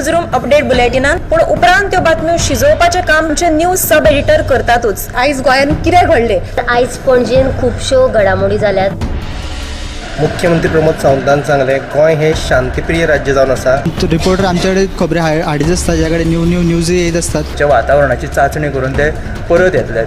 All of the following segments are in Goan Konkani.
न्यूज रूम अपडेट बुलेटिनान, पूण उपरांत त्यो बातम्यो शिजोवपाचें काम आमचे न्यूज सब एडिटर करतातूच. आयज गोंयांत कितें घडलें? आयज पणजेन खुबश्यो घडामोडी जाल्यात. मुख्यमंत्री प्रमोद सावंतान सांगलें, गोंय हें शांतीप्रिय राज्य जावन आसा. रिपोर्टर आमच्याकडे खबरी हाडीत आसता, ज्या कडेन न्यू न्यू न्यूज येत आसतात. वातावरणाची चांचणी करून ते परत येतले.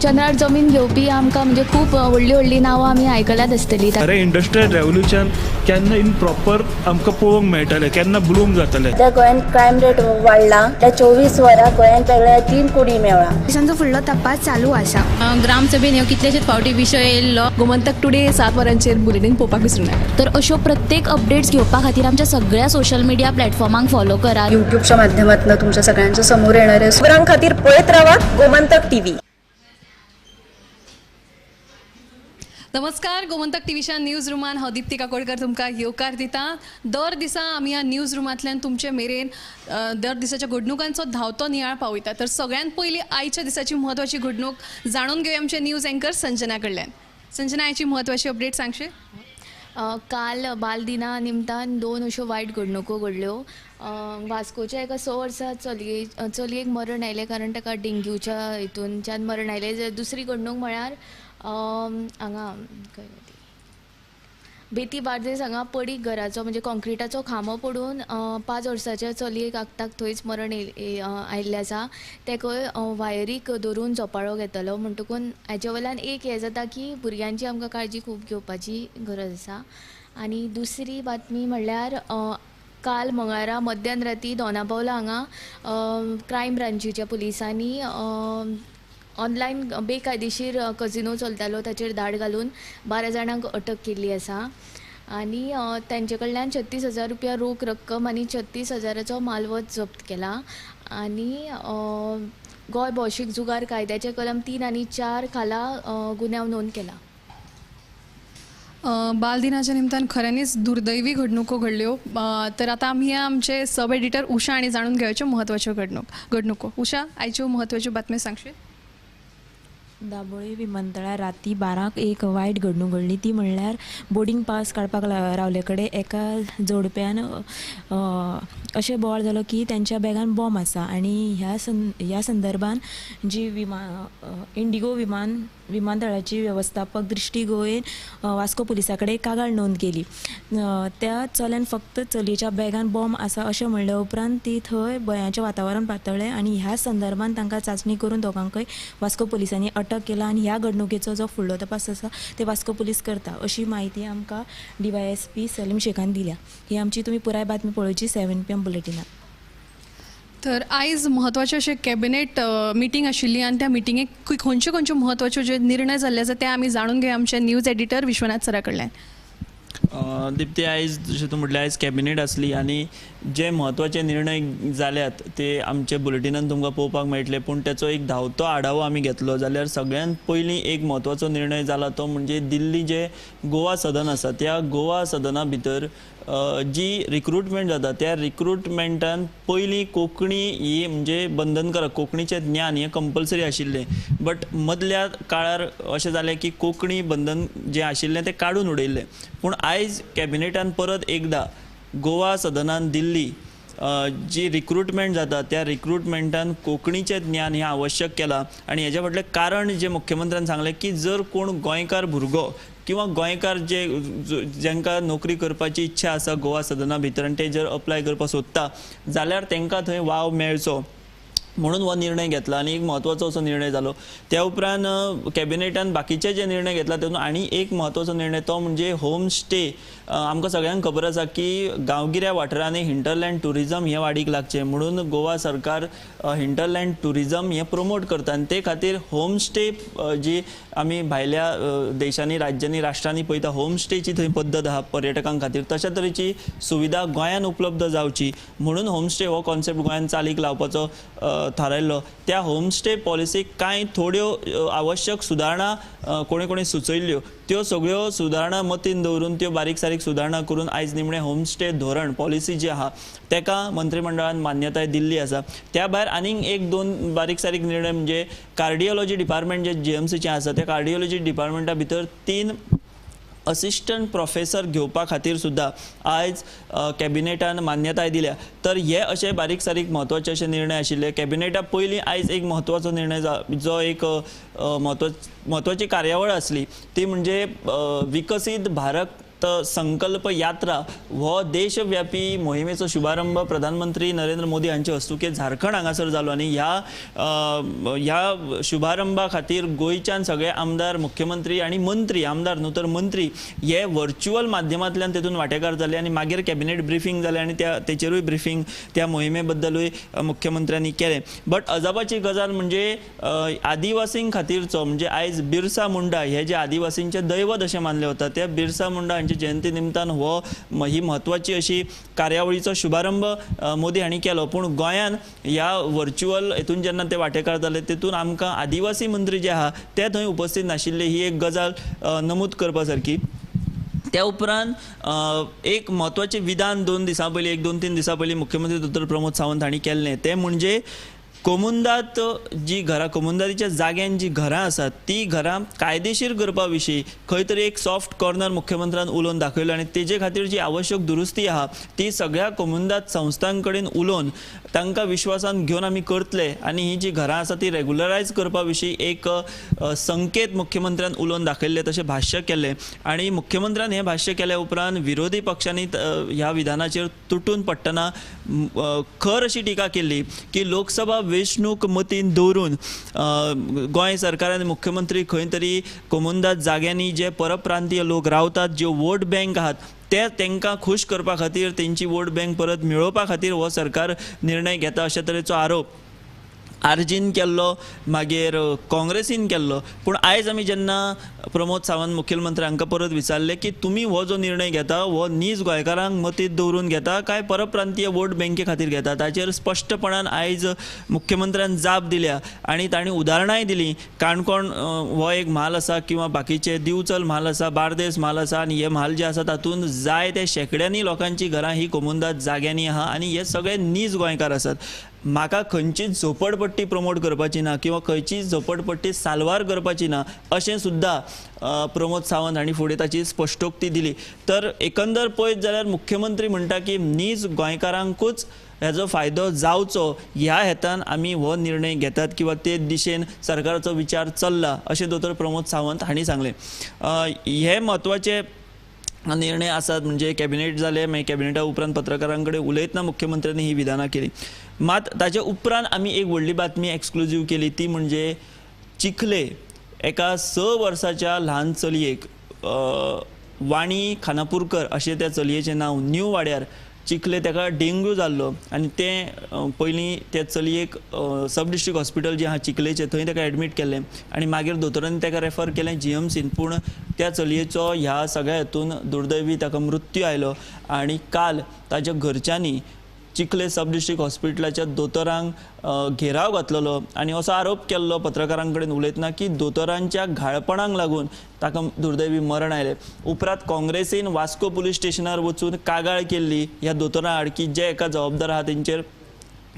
चंद्रार जमीन घेवपी आमकां म्हणजे खूब व्हडली व्हडली नांवां आमी आयकल्यात आसतली. खरें इंडस्ट्रियल रेवोल्युशन केन्ना इन प्रॉपर आमकां पळोवंक मेळटलें, केन्ना ब्लूम जातलें? सध्या गोंयांत क्रायम रेट वाडला. त्या 24 वरां गोंयांत वेगळ्या 3 कुडी मेवळा. तांचो फुडलो तपास चालू आसा. ग्रामसभेन ह्यो कितलेशेच फावटी विशय येयल्लो. गोमंतक टुडे 7 वरांचेर बुलेटीन पळोवपाक विसरूं नाका. तर अश्यो प्रत्येक अपडेट्स घेवपा खातीर आमच्या सगळ्या सोशल मिडिया प्लॅटफॉर्मांक फॉलो करात. युट्यूबच्या माध्यमातून तुमच्या सगळ्यांच्या समोर येणार आहे. खबरां खातीर पळयत रावात गोमंतक टीव्ही. नमस्कार, गोमंतक टीव्हीच्या न्यूज रुमान हांव दीप्ती काकोडकर तुमकां येवकार दिता. दर दिसा आमी ह्या न्यूज रुमांतल्यान तुमचे मेरेन दर दिसाच्या घडणुकांचो धांवतो नियाळ पावयता. तर सगळ्यांत पयलीं आयच्या दिसाची म्हत्वाची घडणूक जाणून घेवया आमचे न्यूज एंकर संजना कडल्यान. संजना, आयची म्हत्वाची अपडेट सांगशी? काल बालदिना निमतान 2 अश्यो वायट घडणुको घडल्यो. वास्कोच्या एका 6 वर्सां चलयेक मरण आयलें, कारण ताका डेंग्यूच्या हितूनच्यान मरण आयलें. दुसरी घडणूक म्हळ्यार हांगा बेती बार्देस हांगा पडीक घराचो म्हणजे कॉन्क्रिटाचो खांबो पडून 5 वर्साच्या चलयेक आक्ताक थंयच मरण आयिल्लें आसा. तेकय वायरीक धरून झोपाळो घेतलो. म्हणटकून हाचे वयल्यान एक हें जाता की भुरग्यांची आमकां काळजी खूब घेवपाची गरज आसा. आनी दुसरी बातमी म्हणल्यार काल मंगळारा मध्यान राती दोनापावला हांगा क्रायम ब्रांचीच्या पुलिसांनी ऑनलायन बेकायदेशीर कजिनो चलतालो ताचेर धाड घालून 12 जाणांक अटक केल्ली आसा. आनी तांचे कडल्यान 36,000 रुपया रोख रक्कम आनी 36,000चो मालवत जप्त केला. आनी गोंय भौशीक जुगार कायद्याचे कलम 3 आनी 4 खाला गुन्यांव नोंद केला. बालदिनाच्या निमतान खऱ्यांनीच दुर्दैवी घडणुको घडल्यो. तर आतां आमी आमचे सब एडिटर उषा आनी जाणून घेवच्यो म्हत्वाच्यो घडणुको. उषा, आयच्यो म्हत्वाच्यो बातम्यो सांगशीत? दाबोळी विमानतळार राती 12 एक वायट घडणूक घडली. ती म्हणल्यार बोर्डींग पास काडपाक रावले कडेन एका जोडप्यान अशें बोवाळ जालो की तेंच्या बॅगान बॉम्ब आसा. आनी ह्या संदर्भान जी इंडिगो विमानतळाची वेवस्थापक दृष्टी गोयन वास्को पुलिसा कडेन कागाळ नोंद केली. त्या चल्यान फक्त चलयेच्या बॅगान बॉम्ब आसा अशें म्हणल्या उपरांत ती थंय भंयाचें वातावरण पातळ्ळें आनी ह्या संदर्भान तांकां चांचणी करून दोगांकय वास्को पुलिसांनी अटक केला. आनी ह्या घडणुकेचो जो फुडलो तपास आसा ते वास्को पुलीस करता अशी म्हायती आमकां DYSP Salim शेखान दिल्या. ही आमची तुमी पुराय बातमी पळोवची 7 PM बुलेटिनात. तर आयज म्हत्वाचे अशें कॅबिनेट मिटींग आशिल्ली आनी त्या मिटिंगेक खंयच्यो खंयच्यो म्हत्वाच्यो जे निर्णय जाल्ले आसा ते आमी जाणून घेवया आमचे न्यूज एडिटर विश्वनाथ सरा कडल्यान. दीप्ती, आयज जशें तूं म्हटलें आयज कॅबिनेट आसली आनी जे म्हत्वाचे निर्णय जाल्यात ते आमचे बुलेटिनान तुमकां पळोवपाक मेळटले. पूण तेचो एक धांवतो आढावो आमी घेतलो जाल्यार सगळ्यांत पयलीं एक म्हत्वाचो निर्णय जाला तो म्हणजे दिल्ली जे गोवा सदन आसा त्या गोवा सदना भितर जी रिक्रुटमेंट जाता त्या रिक्रुटमेंटान पयलीं कोंकणी ही म्हणजे बंधनकारक, कोंकणीचें ज्ञान हें कंपल्सरी आशिल्लें. बट मदल्या काळार अशें जालें की कोंकणी बंधन जें आशिल्लें तें काडून उडयल्लें. पूण आयज कॅबिनेटान परत एकदां गोवा सदनान दिल्ली जी रिक्रुटमेंट जाता त्या रिक्रुटमेंटान कोंकणीचें ज्ञान हें आवश्यक केलां. आनी हेज्या फाटलें कारण जें मुख्यमंत्र्यान सांगलें की जर कोण गोंयकार भुरगो किंवा गोंयकार जे जांकां नोकरी करपाची इच्छा आसा गोवा सदना भितर आनी ते जर अप्लाय करपाक सोदता जाल्यार तांकां थंय वाव मेळचो म्हणून हो निर्णय घेतला आनी एक म्हत्वाचो असो निर्णय जालो. त्या उपरांत कॅबिनेटान बाकीचे जे निर्णय घेतला तातूंत आनी एक म्हत्वाचो निर्णय तो म्हणजे होम स्टे. आमकां सगळ्यांक खबर आसा की गांवगिऱ्या वाठारांनी हिंटरलँड ट्युरिजम हें वाडीक लागचें म्हणून गोवा सरकार हिंटरलँड ट्युरिजम हें प्रमोट करता आनी ते खातीर होम स्टे जी आमी भायल्या देशांनी, राज्यांनी, राष्ट्रांनी पळयता होम स्टेची थंय पद्दत आहा पर्यटकां खातीर, तशा तरेची सुविधा गोंयांत उपलब्ध जावची म्हणून होम स्टे हो कॉन्सेप्ट गोंयांत चालीक लावपाचो थारायल्लो. त्या होम स्टे पॉलिसीक कांय थोड्यो आवश्यक सुदारणा कोणी कोणी सुचयल्ल्यो, त्यो सगळ्यो सुदारणा मतीन दवरून त्यो बारीक सारीक सुदारणा करून आयज निमणें होम स्टे धोरण पॉलिसी जी आहा तेका मंत्रिमंडळान मान्यताय दिल्ली आसा. त्या भायर आनीक एक दोन बारीक सारीक निर्णय म्हणजे कार्डियोलॉजी डिपार्टमेंट जे GMCचें आसा त्या कार्डियोलॉजी डिपार्टमेंटा भितर 3 असिस्टंट प्रोफेसर घेवपा खातीर सुद्दां आयज कॅबिनेटान मान्यताय दिल्या. तर हे अशे बारीक सारीक म्हत्वाचे अशे निर्णय आशिल्ले. कॅबिनेटा पयलीं आयज एक म्हत्वाचो निर्णय जो एक म्हत्वाची कार्यावळ आसली ती म्हणजे विकसीत भारत संकल्प यात्रा हो देशव्यापी मोहिमेचो शुभारंभ प्रधानमंत्री नरेंद्र मोदी हांचे हस्तुकीं झारखंड हांगासर जालो आनी ह्या शुभारंभा खातीर गोंयच्यान सगळे आमदार, मुख्यमंत्री आनी मंत्री, आमदार न्हू तर मंत्री हे व्हर्च्युअल माध्यमांतल्यान तेतून वांटेकार जाले आनी मागीर कॅबिनेट ब्रिफींग जालें आनी तेचेरूय ब्रिफींग त्या मोहिमे बद्दलूय मुख्यमंत्र्यांनी केलें. बट अजापाची गजाल म्हणजे आदिवासीं खातीरचो म्हणजे आयज बिरसा मुंडा हे जे आदिवासींचें दैवत अशें मानलें वता त्या बिरसा मुंडा हांचे जयंती निमतान हो ही म्हत्वाची अशी कार्यावळीचो शुभारंभ मोदी हांणी केलो. पूण गोंयान ह्या व्हर्च्युअल हेतून जेन्ना ते वांटेकार जाले तेतून आमकां आदिवासी मंत्री जे आहा ते थंय उपस्थित नाशिल्ले, ही एक गजाल नमूद करपा सारकी. त्या उपरांत एक म्हत्वाचें विधान 2 दिसां पयलीं, 1-2-3 दिसां पयलीं मुख्यमंत्री डॉक्टर प्रमोद सावंत हांणी केल्लें तें म्हणजे कोमुंदाद जी घरां, कोमुंदादीच्या जाग्यान जी घरां आसात ती घरां कायदेशीर करपा विशीं खंय तरी एक सॉफ्ट कॉर्नर मुख्यमंत्र्यान उलोवन दाखयलो आनी तेजे खातीर जी आवश्यक दुरुस्ती आहा ती सगळ्या कोमुंदाद संस्थां कडेन उलोवन तांकां विश्वासान घेवन आमी करतले आनी ही जी घरां आसा ती रेगुलरायज करपा विशीं एक संकेत मुख्यमंत्र्यान उलोवन दाखयल्ले, तशें भाश्य केल्लें. आनी मुख्यमंत्र्यान हें भाश्य केल्या उपरांत विरोधी पक्षांनी ह्या विधानाचेर तुटून पडटना खर अशी टिका केल्ली की लोकसभा वेंचणूक मतीन दवरून गोंय सरकार आनी मुख्यमंत्री खंय तरी कोमुंदाद जाग्यांनी जे परप्रांतीय लोक रावतात, ज्यो वोट बँक आहात ते तांकां खूश करपा खातीर, तेंची वोट बँक परत मेळोवपा खातीर हो सरकार निर्णय घेता अशे तरेचो आरोप आरजीन केल्लो, मागीर काँग्रेसीन केल्लो. पूण आयज आमी जेन्ना प्रमोद सावंत मुखेलमंत्री हांकां परत विचारलें की तुमी हो जो निर्णय घेता हो नीज गोंयकारांक मतींत दवरून घेता काय परप्रांतीय वोट बँके खातीर घेता, ताचेर स्पश्टपणान आयज मुख्यमंत्र्यान जाप दिल्या आनी तांणी उदाहरणांय दिलीं. काणकोण हो एक म्हाल आसा किंवा बाकीचे दिवचल म्हाल आसा, बार्देस म्हाल आसा आनी हे म्हाल जे आसा तातूंत जाय ते शेंकड्यांनी लोकांची घरां ही कोमुंदाद जाग्यांनी आहा आनी हे सगळे नीज गोंयकार आसात. म्हाका खंयचीच झोपडपट्टी प्रमोट करपाची ना किंवा खंयचीच झोपडपट्टी साल्वार करपाची ना अशें सुद्दां प्रमोद सावंत हांणी फुडें ताची स्पश्टोक्ती दिली. तर एकंदर पळयत जाल्यार मुख्यमंत्री म्हणटा की नीज गोंयकारांकूच हेजो फायदो जावचो ह्या हेतान आमी हो निर्णय घेतात किंवा ते दिशेन सरकाराचो विचार चल्ला अशें दोतोर प्रमोद सावंत हांणी सांगलें. हे म्हत्वाचे निर्णय आसात म्हणजे कॅबिनेट जाले, मागीर कॅबिनेटा उपरांत पत्रकारां कडेन उलयतना मुख्यमंत्र्यांनी ही विधानां केली. मात ताचे उपरांत आमी एक व्हडली बातमी एक्सक्लुजीव केली ती म्हणजे चिखले एका 6 वर्साच्या ल्हान चलयेक, वाणी खानापूरकर अशें त्या चलयेचें नांव, न्यू वाड्यार चिखले ताका डेंग्यू जाल्लो आनी तें पयलीं त्या चलयेक सब डिस्ट्रिक्ट हॉस्पिटल जें आहा चिखलेचें थंय ताका एडमीट केल्लें आनी मागीर दोतोरांनी ताका रेफर केलें जीएमसीन. पूण त्या चलयेचो ह्या सगळ्या हेतून दुर्दैवी ताका मृत्यू आयलो आनी काल ताच्या घरच्यांनी चिखले सब डिस्ट्रिक्ट हॉस्पिटलाच्या दोतोरांक घेराव घातलेलो आनी असो आरोप केल्लो पत्रकारां कडेन उलयतना की दोतोरांच्या घाळपणाक लागून ताका दुर्दैवी मरण आयलें. उपरांत काँग्रेसीन वास्को पुलीस स्टेशनार वचून कागाळ केल्ली ह्या दोतोरां आड की जे एका जबाबदार आहा तेंचेर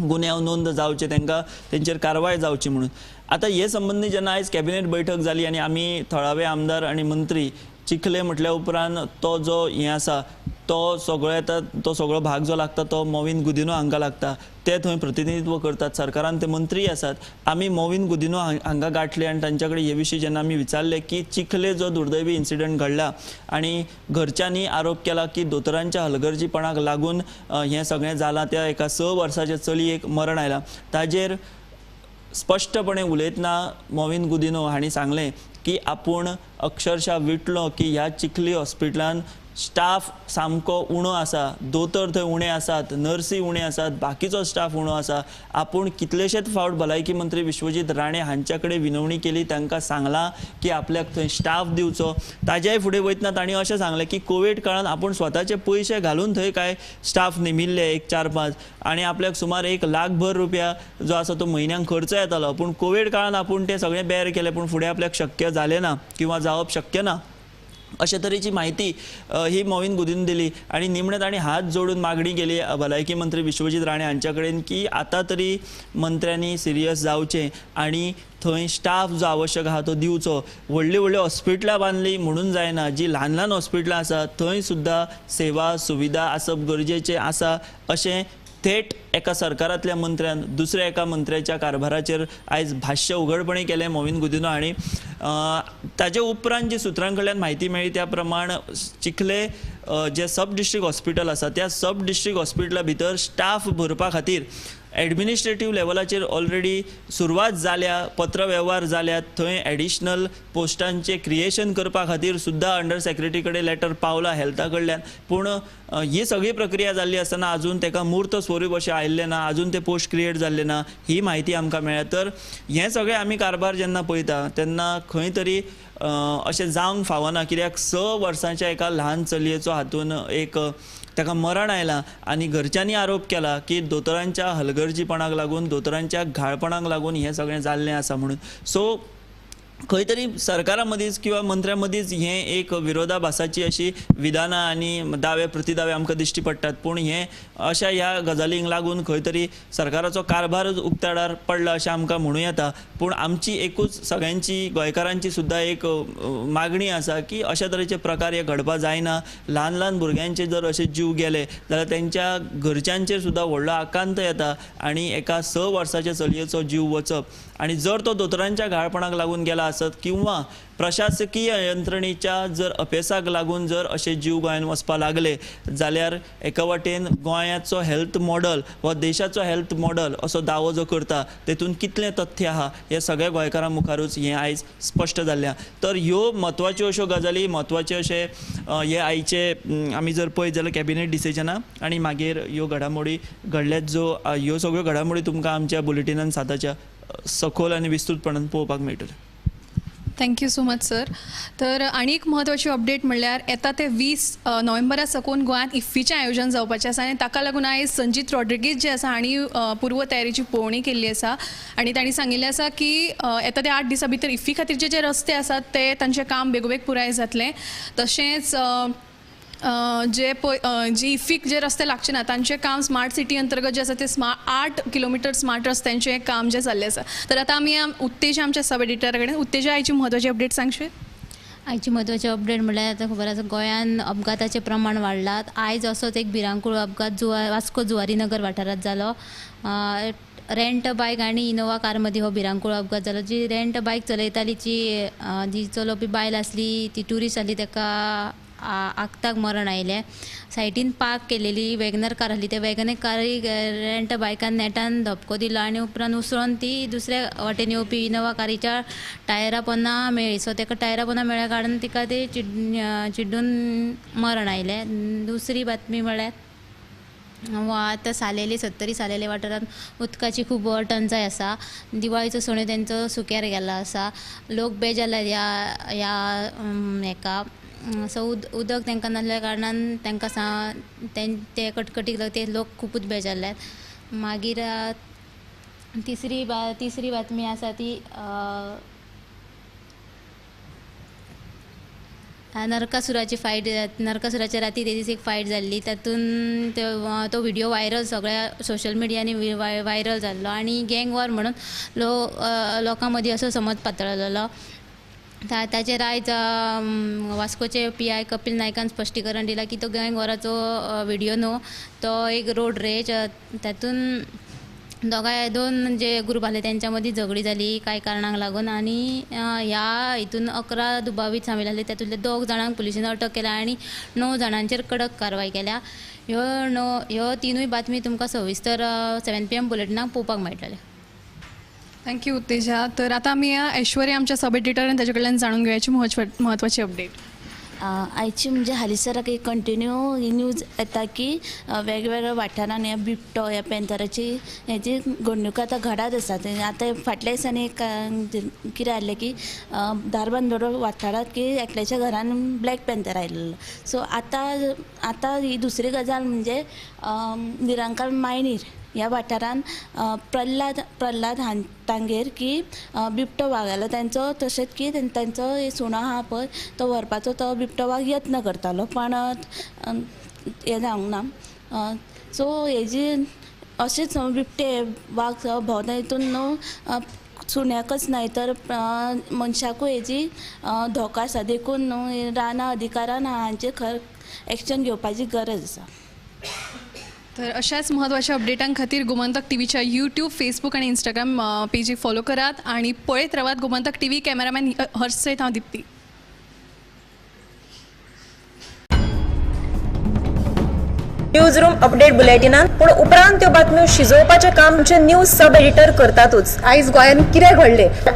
गुन्यांव नोंद जावचे, तांकां तेंचेर कारवाय जावची म्हणून. आतां हे संबंदी जेन्ना आयज कॅबिनेट बैठक जाली आनी आमी थळावे आमदार आनी मंत्री चिखले म्हटल्या उपरांत तो जो हें आसा तो सगळो येता, तो सगळो भाग जो लागता तो मोविन गुदिन्हो हांकां लागता, ते थंय प्रतिनिधित्व करतात, सरकारान ते मंत्री आसात. आमी मोविन गुदिन्हो हांकां गांठले आनी तांच्या कडेन हे विशीं जेन्ना आमी विचारलें की चिखले जो दुर्दैवी इन्सिडंट घडला आनी घरच्यांनी आरोप केला की दोतोरांच्या हलगर्जीपणाक लागून हें सगळें जालां, त्या एका 6 वर्साच्या चलयेक मरण आयलां, ताजेर स्पश्टपणे उलयतना मोविन गुदिन्हो हांणी सांगलें की आपूण अक्षरशः विटलो की ह्या चिखली हॉस्पिटलान स्टाफ सामको उणो आसा, दोतोर थंय उणे आसात, नर्सी उणे आसात, बाकीचो स्टाफ उणो आसा. आपूण कितलेशेच फावट भलायकी मंत्री विश्वजीत राणे हांच्या कडेन विनवणी केली, तांकां सांगलां की आपल्याक थंय स्टाफ दिवचो. ताज्याय फुडें वयतना तांणी अशें सांगलें की कोवीड काळान आपूण स्वताचे पयशे घालून थंय कांय स्टाफ नेमिल्ले 1, 4, 5 आनी आपल्याक सुमार 1 लाखभर रुपया जो आसा तो म्हयन्यांक खर्च येतालो, पूण कोवीड काळान आपूण ते सगळें बेर केलें, पूण फुडें आपल्याक शक्य जालें ना किंवा जावप शक्य ना. अशे तरेची म्हायती ही मॉविन गुदिन्होन दिली आनी निमणें तांणी हात जोडून मागणी केली भलायकी मंत्री विश्वजीत राणे हांच्या कडेन की आतां तरी मंत्र्यांनी सिरियस जावचें आनी थंय स्टाफ जो आवश्यक आहा तो दिवचो। व्हडलीं व्हडलीं हॉस्पिटलां बांदलीं म्हणून जायना, जी ल्हान ल्हान हॉस्पिटलां आसा थंय सुद्दां सेवा सुविधा आसप गरजेचें आसा अशें थेट एका सरकारांतल्या मंत्र्यान दुसऱ्या एका मंत्र्याच्या कारभाराचेर आयज भाश्य उघडपणी केलें मॉविन गुदिन्हो हांणी। ताजे उपरांत जी सुत्रां कडल्यान म्हायती मेळ्ळी त्या प्रमाण चिखले जे सब डिस्ट्रिक्ट हॉस्पिटल आसा त्या सब डिस्ट्रिक्ट हॉस्पिटला भितर स्टाफ भरपा खातीर एडमिनिस्ट्रेटीव लेवलाचेर ऑलरेडी सुरवात जाल्या, पत्रवेव्हार जाल्यात, थंय एडिशनल पोस्टांचें क्रिएशन करपा खातीर सुद्दां अंडर सेक्रेटरी कडेन लेटर पावला हेल्था कडल्यान, पूण ही सगळी प्रक्रिया जाल्ली आसतना आजून ताका मूर्त स्वरूप अशें आयिल्लें ना, आजून ते पोस्ट क्रिएट जाल्ले ना ही म्हायती आमकां मेळ्ळ्या। तर हें सगळें आमी कारभार जेन्ना पळयता तेन्ना खंय तरी अशें जावंक फावना, कित्याक 6 वर्सांच्या एका ल्हान चलयेचो हातून एक ताका मरण आयलां आनी घरच्यांनी आरोप केला की दोतोरांच्या हलगर्जीपणाक लागून, दोतोरांच्या घाळपणाक लागून हें सगळें जाल्लें आसा म्हणून। सो खंय तरी सरकारा मदींच किंवा मंत्र्यां मदींच हें एक विरोधाभासाची अशी विधानां आनी दावे प्रतिदावे आमकां दिश्टी पडटात, पूण हें अशा ह्या गजालींक लागून खंय तरी सरकाराचो कारभारच उक्ताडार पडला अशें आमकां म्हणूं येता। पूण आमची एकूच सगळ्यांची गोंयकारांची सुद्दां एक मागणी आसा की अशा तरेचे प्रकार हे घडपा जायना। ल्हान ल्हान भुरग्यांचे जर अशे जीव गेले जाल्यार तेंच्या घरच्यांचेर सुद्दां व्हडलो आकांत येता आनी एका 6 वर्साच्या चलयेचो जीव वचप आनी जर तो दोतोरांच्या घाळपणाक लागून गेला आसत किंवा प्रशासकीय यंत्रणेच्या जर अपेसाक लागून जर अशे जीव गोंयांत वचपाक लागले जाल्यार एका वाटेन गोंयाचो हेल्थ मॉडल वा देशाचो हेल्थ मॉडल असो दावो जो करता तेतून कितलें तथ्य आहा हें सगळ्या गोंयकारां मुखारूच हें आयज स्पश्ट जाल्लें। तर ह्यो म्हत्वाच्यो अश्यो गजाली, म्हत्वाचे अशे हे आयचे आमी जर पळयत जाल्यार कॅबिनेट डिसिजनां आनी मागीर ह्यो घडामोडी घडल्यात, जो ह्यो सगळ्यो घडामोडी तुमकां आमच्या बुलेटिनान साताच्या सखोल आनी विस्तृतपणान पळोवपाक मेळटल्यो। Thank you so much sir. तर आनी एक म्हत्वाची अपडेट म्हणल्यार येता ते 20 नोव्हेंबरा साकून गोंयांत इफ्फीचें आयोजन जावपाचें आसा आनी ताका लागून आयज संजीत रॉड्रिगीज जे आसा हांणी पूर्व तयारीची पळोवणी केल्ली आसा आनी तांणी सांगिल्लें आसा की येता ते 8 दिसां भितर इफ्फी खातीर जे जे रस्ते आसात ते तांचें काम बेगोबेग पुराय जातलें। तशेंच जे पळय जी इफ्फीक जे रस्ते लागचे ना तांचें काम स्मार्ट सिटी अंतर्गत जे आसा ते 8 किलोमिटर स्मार्ट रस्त्यांचें काम जें जाल्लें आसा। तर आतां आमी उत्तेजा आमच्या सब एडिटरा कडेन, उत्तेजा आयची म्हत्वाची अपडेट सांगशीत? आयची म्हत्वाची अपडेट म्हणल्यार आतां खबर आसा गोंयांत अपघाताचें प्रमाण वाडलां। आयज असोच एक भिरांकूळ अपघात वास्को जुवारी नगर वाठारांत जालो। रेंट बायक आनी इनोवा कार मदीं हो भिरांकूळ अपघात जालो। जी रेंट बायक चलयताली जी जी चलोवपी बायल आसली ती ट्युरिस्ट आसली, ताका आक्ताक मरण आयलें। सायडीन पार्क केलेली वॅगनर कार आसली, त्या वॅगनर कारीक रेंट बायकान नेटान धपको दिलो आनी उपरांत उसळोन ती दुसऱ्या वाटेन येवपी इनोवा कारीच्या टायरा पोंदा मेळ्ळी। सो ताका टायरा पोंदा मेळ्ळ्या कारणान तिका ते चिड्डून मरण आयलें। दुसरी बातमी म्हळ्यार आतां सालेली सत्तरी सालेले वाठारांत उदकाची खूब टंचाय आसा। दिवाळीचो सण तेंचो सुक्यार गेल्लो आसा, लोक बेजारला ह्या ह्या हेका। सो उदक तांकां नासल्या कारणान तांकां ते कटकटीक लागता, ते लोक खुबूच बेजारल्यात। मागीर तिसरी बातमी आसा ती नरकासुराची फायट। नरकासुराच्या राती ते दीस एक फायट जाल्ली, तातूंत तो व्हिडियो व्हायरल सगळ्या सोशल मिडियांनी व्हायरल जाल्लो आनी गँग वॉर म्हणून लोकां मदीं असो समज पातळलेलो। ताचेर आयज वास्कोचे PI Kapil नायकान स्पश्टीकरण दिलां की तो गँग वॉराचो व्हिडियो न्हू, तो एक रोड रेज, तातूंत दोन जे ग्रुप आसले तेंच्या मदीं झगडी जाली कांय कारणांक लागून आनी ह्या हितून 11 दुबावीत सामील आसले, तातूंतले 2 जाणांक पुलिशेन अटक केल्या आनी 9 जाणांचेर कडक कारवाय केल्या। ह्यो तिनूय बातमी तुमकां सविस्तर 7 PM बुलेटिनाक पळोवपाक मेळटले। Thank you Utteja. तर आतां आमी ऐश्वर्या आमच्या सब एडिटर आनी ताचे कडल्यान जाणून घेवयाची म्हत्वाची अपडेट। आयची म्हणजे हालींसराक एक कंटिन्यू ही न्यूज येता की वेगवेगळ्या वाठारांत हे बिबटो ह्या पॅन्थराची हेजी घडणुको आतां घडत आसात। आतां फाटल्या दिसांनी एक कितें आयलें की धारबांदोडो वाठारांत की एकल्याच्या घरान ब्लॅक पॅन्थर आयिल्लो। सो आतां आतां ही दुसरी गजाल म्हणजे निरंकाल मायनीर ह्या वाठारान प्रल्हाद प्रल्हाद हां तांगेर की बिबटो वाग आयलो तांचो, तशेंच की तांचो सुणो आहा पळय तो व्हरपाचो तो बिबटो वाग यत्न करतालो, पण हें जावंक ना. सो हेजी अशेंच बिबटे वाग भोंवता हितून न्हू सुण्याकच न्हय तर मनशाकूय हेजी धोको आसा, देखून न्हू रानां अधिकारान हांचे खर एक्शन घेवपाची गरज आसा. तर अशाच म्हत्वाच्या अपडेटां खातीर गोमंतक टीव्हीच्या यूट्यूब, फेसबूक आनी इंस्टाग्राम पेजीक फॉलो करात आनी पळयत रावात गोमंतक टीव्ही. कॅमेरामॅन हर्ष सयत हांव दीप्ती. न्यूज रूम अपडेट बुलेटिनान पूण उपरांत त्यो बातम्यो शिजोवपाचें काम आमचे न्यूज सब एडिटर करतातूच. आयज गोंयांत कितें घडलें?